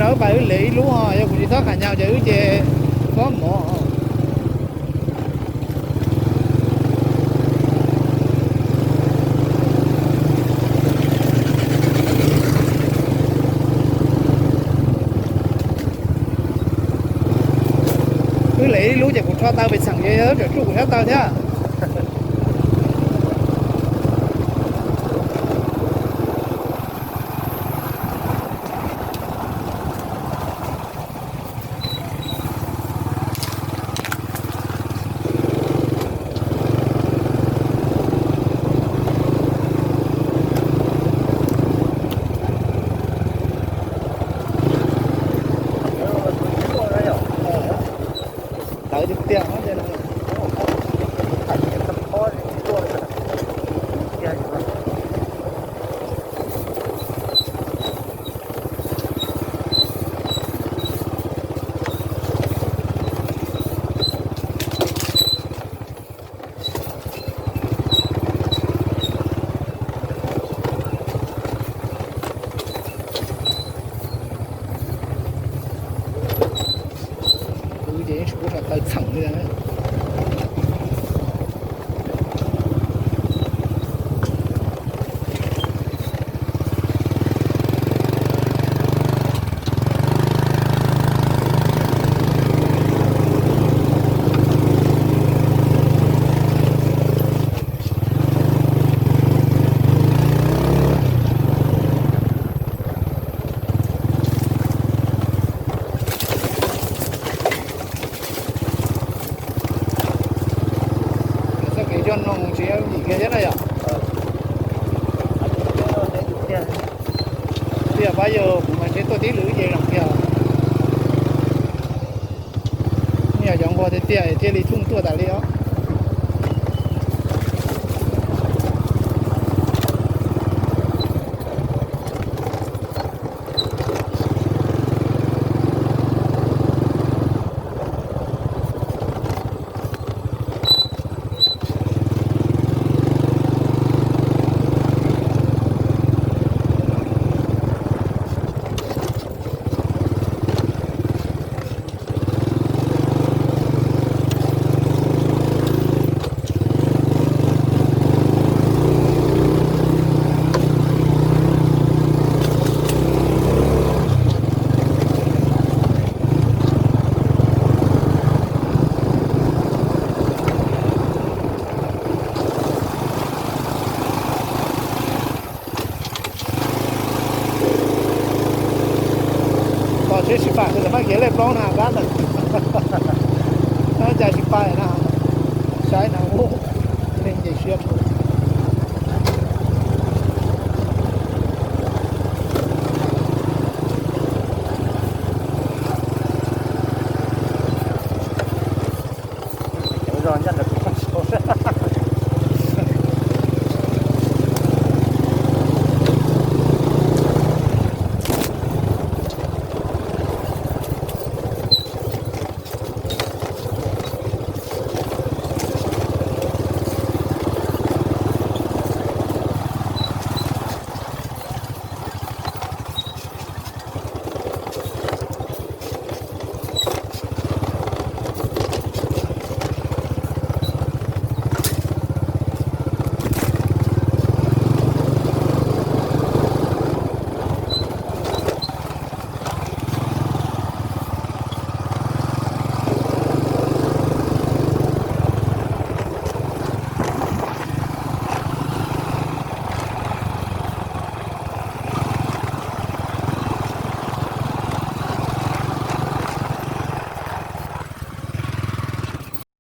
Wb pas wb lev ib lub, yog kuv tsis txhob qas nyas ces wb ces txhob mov. Wb lev ib lub ces kuv rho taw pes txheem ces yog tseem tsuj kuv sab taw thiab. Tawv tiag tiag. Wb ces yeej tsis pub rho taw txheem li. Txoj kev coj noog tsis yog ib yam kiag thiab na yom. Twb yog pab yawg kuv mas ntshe tuaj tib lwm ces zoo kiag. Yog cov nquag tiag tiag thiaj li thooj tuaj tas li os. Tos seb sib pam, tus maj kev lej plaub na kab ntawm. Cas sib pam na, saib na, ub, neeg nce siab. Cov zog ncaj nraim kuv